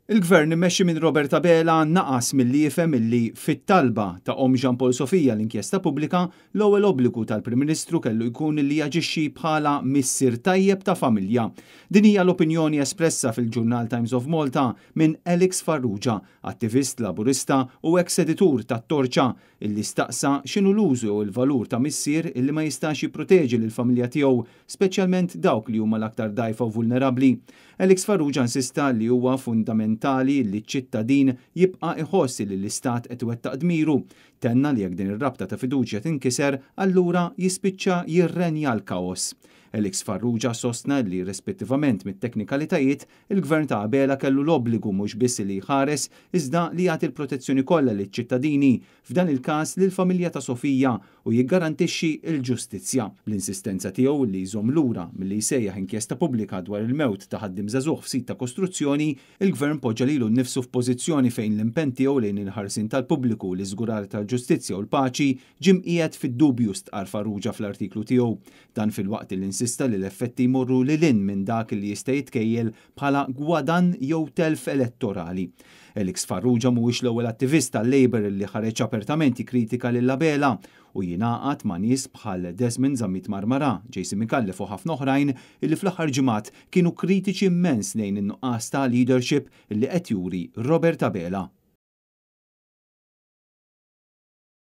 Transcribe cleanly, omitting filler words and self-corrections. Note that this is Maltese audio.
Il-Gvern immexxi minn Robert Abela naqas milli jifhem illi fit-talba ta' omm Jean Paul Sofia l-inkjesta pubblika, l-ewwel obbligu tal-Prim Ministru kellu jkun li jaġixxi bħala missier tajjeb ta' familja. Din hija l-opinjoni espressa fil-ġurnal Times of Malta minn Alex Farrugia, attivist Laburista u eks editur tat-Torċa, illi staqsa x'inhu l-użu jew il-valur ta' missier illi ma jistax jipproteġi lill-familja tiegħu, speċjalment dawk li huma l-aktar dgħajfa u vulnerabbli. Alex Farrugia insista li huwa fundamentali li ċ-ċittadin jibqa' iħoss li l-Istat qed iwettaq dmiru. Tenna li jekk din ir-rabta ta' fiduċja tinkiser, allura jispiċċa jirrenja l-kaos. Alex Farrugia sostna li rispettivament mit-teknikalitajiet, il-Gvern ta' Abela kellu l-obbligu mhux biss li jħares iżda li jagħti l-protezzjoni kollha liċ-ċittadini, f'dan il-każ lill-familja ta' Sofia, u jiggarantixxi l-ġustizzja. Bl-insistenza tiegħu li jżomm lura milli jsejjaħ inkjesta pubblika dwar il-mewt ta' ħaddiem żagħżugħ f'sit ta' kostruzzjoni, il-Gvern poġġa lilu nnifsu f'pożizzjoni fejn l-impenn tiegħu lejn il-ħarsien tal-pubbliku, l-iżgurar tal-ġustizzja u l-paċi ġie mqiegħed fid-dubju, stqarr Farrugia fl-artiklu tiegħu. Dan filwaqt li insista li l-effetti jmorru lil hinn minn dak li jista' jitkejjel bħala gwadann jew telf elettorali. Alex Farrugia mhuwiex l-ewwel attivist tal-Labour li ħareġ apertament jikkritika lil Abela u jingħaqad ma' nies bħal Desmond Zammit Marmara, Jason Micallef u ħafna oħrajn illi fl-aħħar ġimgħat kienu kritiċi immens lejn in-nuqqas ta' leadership li qed juri Robert Abela.